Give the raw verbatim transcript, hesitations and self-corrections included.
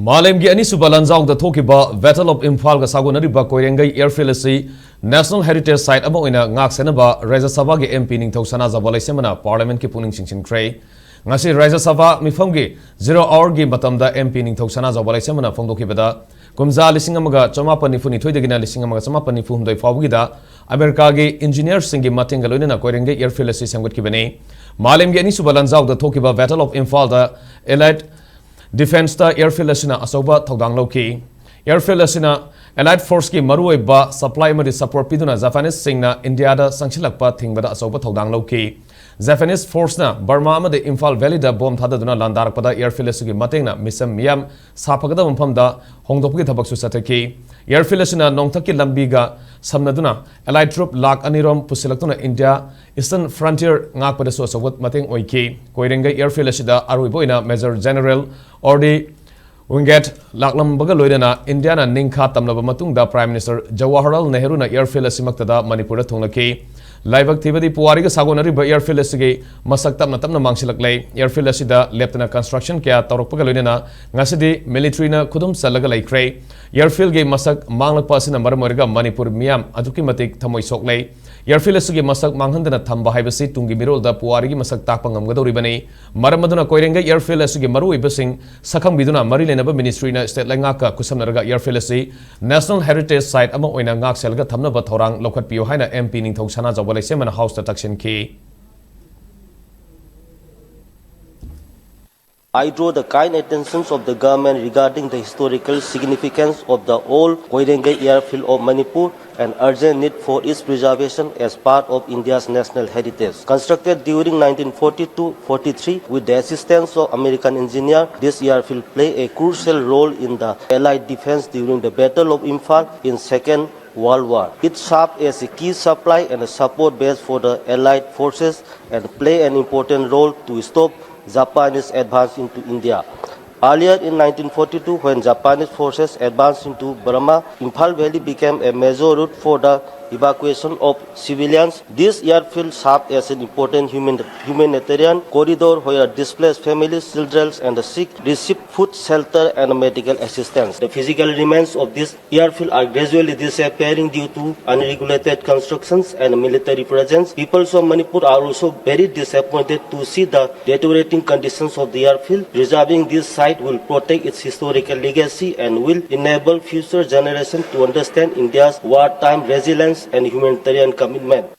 ꯃꯥꯂꯦꯝꯒꯤ ꯑꯅꯤꯁꯨꯕ ꯂꯥꯟꯖꯥꯎꯗ ꯊꯣꯛꯈꯤꯕ Battle of Imphal-ꯒ ꯁꯥꯒꯣꯟꯅꯔꯤꯕ ꯀꯣꯏꯔꯦꯡꯒꯩ Airfield ꯑꯁꯤ National Heritage Site ꯑꯃ ꯑꯣꯏꯅ ꯉꯥꯛ ꯁꯦꯟꯅꯕ ꯔꯥꯖ꯭ꯌ ꯁꯚꯥꯒꯤ MP ꯅꯤꯡꯊꯧ ꯁꯅꯥꯖꯥꯎꯕ ꯂꯩꯁꯦꯝꯕꯅ Parliament-ꯀꯤ ꯄꯨꯛꯅꯤꯡ ꯆꯤꯡꯁꯤꯟꯈ꯭ꯔꯦ꯫ ꯉꯁꯤ ꯔꯥꯖ꯭ꯌ ꯁꯚꯥ ꯃꯤꯐꯝꯒꯤ zero hour-ꯒꯤ ꯃꯇꯝꯗ MP ꯅꯤꯡꯊꯧ ꯁꯅꯥꯖꯥꯎꯕ ꯂꯩꯁꯦꯝꯕꯅ ꯐꯣꯡꯗꯣꯛꯈꯤꯕꯗ, ꯀꯨꯝꯖꯥ ꯂꯤꯁꯤꯡ ꯑꯃꯒ ꯆꯃꯥꯄꯟ ꯅꯤꯐꯨ ꯅꯤꯊꯣꯏꯗꯒꯤꯅ ꯂꯤꯁꯤꯡ ꯑꯃꯒ ꯆꯃꯥꯄꯟ ꯅꯤꯐꯨ ꯍꯨꯝꯗꯣꯏ ꯐꯥꯎꯕꯒꯤꯗ ꯑꯃꯦꯔꯤꯀꯥꯒꯤ engineer-ꯁꯤꯡꯒꯤ ꯃꯇꯦꯡꯒ ꯂꯣꯏꯅꯅ ꯀꯣꯏꯔꯦꯡꯒꯩ Airfield ꯑꯁꯤ ꯁꯦꯝꯒꯠꯈꯤꯕꯅꯤ꯫ ꯃꯥꯂꯦꯝꯒꯤ ꯑꯅꯤꯁꯨꯕ ꯂꯥꯟꯖꯥꯎꯗ ꯊꯣꯛꯈꯤꯕ Battle of Imphal-ꯗ Allied Defense-ꯇ Airfield ꯑꯁꯤꯅ ꯑꯆꯧꯕ ꯊꯧꯗꯥꯡ ꯂꯧꯈꯤ꯫ Airfield ꯑꯁꯤꯅ Allied Force-ꯀꯤ ꯃꯔꯨꯑꯣꯏꯕ supply ꯑꯃꯗꯤ support ꯄꯤꯗꯨꯅ Japanese-ꯁꯤꯡꯅ ꯏꯟꯗꯤꯌꯥꯗ ꯆꯪꯁꯤꯜꯂꯛꯄ ꯊꯤꯡꯕꯗ ꯑꯆꯧꯕ ꯊꯧꯗꯥꯡ ꯂꯧꯈꯤ꯫ Japanese force-ꯅ ꯕꯔꯃꯥ ꯑꯃꯗꯤ ꯏꯝꯐꯥꯜ Valley-ꯗ bomb ꯊꯥꯗꯗꯨꯅ ꯂꯥꯟꯗꯥꯔꯛꯄꯗ Airfield ꯑꯁꯤꯒꯤ ꯃꯇꯦꯡꯅ ꯃꯤꯆꯝ ꯃꯤꯌꯥꯝ ꯁꯥꯐꯒꯗꯕ ꯃꯐꯝꯗ ꯍꯣꯡꯗꯣꯛꯄꯒꯤ ꯊꯕꯛꯁꯨ ꯆꯠꯊꯈꯤ꯫ Airfield ꯑꯁꯤꯅ ꯅꯣꯡꯊꯛꯀꯤ ꯂꯝꯕꯤꯒ ꯁꯝꯅꯗꯨꯅ Allied troop ꯂꯥꯈ ꯑꯅꯤ ꯔꯣꯝ ꯄꯨꯁꯤꯜꯂꯛꯇꯨꯅ ꯏꯟꯗꯤꯌꯥ Eastern Frontier ꯉꯥꯛꯄꯗꯁꯨ ꯑꯆꯧꯕ ꯃꯇꯦꯡ ꯑꯣꯏꯈꯤ꯫ ꯀꯣꯏꯔꯦꯡꯒꯩ Airfield ꯑꯁꯤꯗ ꯑꯔꯣꯏꯕ ꯑꯣꯏꯅ Major General R D Wingate ꯂꯥꯛꯂꯝꯕꯒ ꯂꯣꯏꯅꯅ ꯏꯟꯗꯤꯌꯥꯅ ꯅꯤꯡꯈꯥ ꯇꯝꯂꯕ ꯃꯇꯨꯡꯗ Prime Minister ꯖꯋꯥꯍꯔꯂꯥꯜ ꯅꯦꯍꯔꯨꯅ Airfield ꯑꯁꯤꯃꯛꯇꯗ ꯃꯅꯤꯄꯨꯔꯗ ꯊꯨꯡꯂꯈꯤ꯫ ꯂꯥꯏꯕꯛ ꯊꯤꯕꯗꯤ ꯄꯨꯋꯥꯔꯤꯒ ꯁꯥꯒꯣꯟꯅꯔꯤꯕ Airfield ꯑꯁꯤꯒꯤ ꯃꯁꯛ ꯇꯞꯅ ꯇꯞꯅ ꯃꯥꯡꯁꯤꯜꯂꯛꯂꯦ꯫ Airfield ꯑꯁꯤꯗ ꯂꯦꯞꯇꯅ construction ꯀꯌꯥ ꯇꯧꯔꯛꯄꯒ ꯂꯣꯏꯅꯅ ꯉꯁꯤꯗꯤ military-ꯅ ꯈꯨꯗꯨꯝ ꯆꯜꯂꯒ ꯂꯩꯈ꯭ꯔꯦ꯫ Airfield-ꯒꯤ ꯃꯁꯛ ꯃꯥꯡꯂꯛꯄ ꯑꯁꯤꯅ ꯃꯔꯝ ꯑꯣꯏꯔꯒ ꯃꯅꯤꯄꯨꯔ ꯃꯤꯌꯥꯝ ꯑꯗꯨꯛꯀꯤ ꯃꯇꯤꯛ ꯊꯃꯣꯏ ꯁꯣꯛꯂꯦ꯫ Airfield ꯑꯁꯤꯒꯤ ꯃꯁꯛ ꯃꯥꯡꯍꯟꯗꯅ ꯊꯝꯕ ꯍꯥꯏꯕꯁꯤ ꯇꯨꯡꯒꯤ ꯃꯤꯔꯣꯜꯗ ꯄꯨꯋꯥꯔꯤꯒꯤ ꯃꯁꯛ ꯇꯥꯛꯄ ꯉꯝꯒꯗꯧꯔꯤꯕꯅꯤ꯫ ꯃꯔꯝ ꯑꯗꯨꯅ ꯀꯣꯏꯔꯦꯡꯒꯩ Airfield ꯑꯁꯤꯒꯤ ꯃꯔꯨꯑꯣꯏꯕꯁꯤꯡ ꯁꯛꯈꯪꯕꯤꯗꯨꯅ ꯃꯔꯤ ꯂꯩꯅꯕ ministry-ꯅ state ꯂꯩꯉꯥꯛꯀ ꯈꯨꯠꯁꯝꯅꯔꯒ Airfield ꯑꯁꯤ National Heritage Site ꯑꯃ ꯑꯣꯏꯅ ꯉꯥꯛ ꯁꯦꯜꯂꯒ ꯊꯝꯅꯕ ꯊꯧꯔꯥꯡ ꯂꯧꯈꯠꯄꯤꯌꯨ ꯍꯥꯏꯅ MP ꯅꯤꯡꯊꯧ ꯁꯅꯥꯖꯥꯎꯕ ꯂꯩꯁꯦꯝꯕꯅ House-ꯇ ꯇꯛꯁꯤꯟꯈꯤ꯫ I draw the kind attentions of the government regarding the historical significance of the old Koirengei Airfield of Manipur and urgent need for its preservation as part of India's national heritage. Constructed during nineteen forty-two forty-three with the assistance of American engineer, this airfield played a crucial role in the Allied defense during the Battle of Imphal in Second World War. It served as a key supply and a support base for the Allied forces and play an important role to stop Japanese advance into India. Earlier in nineteen forty-two, when Japanese forces advanced into Burma, Imphal Valley became a major route for the evacuation of civilians. This airfield served as an important human, humanitarian corridor where displaced families, children, and the sick received food, shelter, and medical assistance. The physical remains of this airfield are gradually disappearing due to unregulated constructions and military presence. People of Manipur are also very disappointed to see the deteriorating conditions of the airfield. Preserving this site will protect its historical legacy and will enable future generations to understand India's wartime resilience and humanitarian commitment.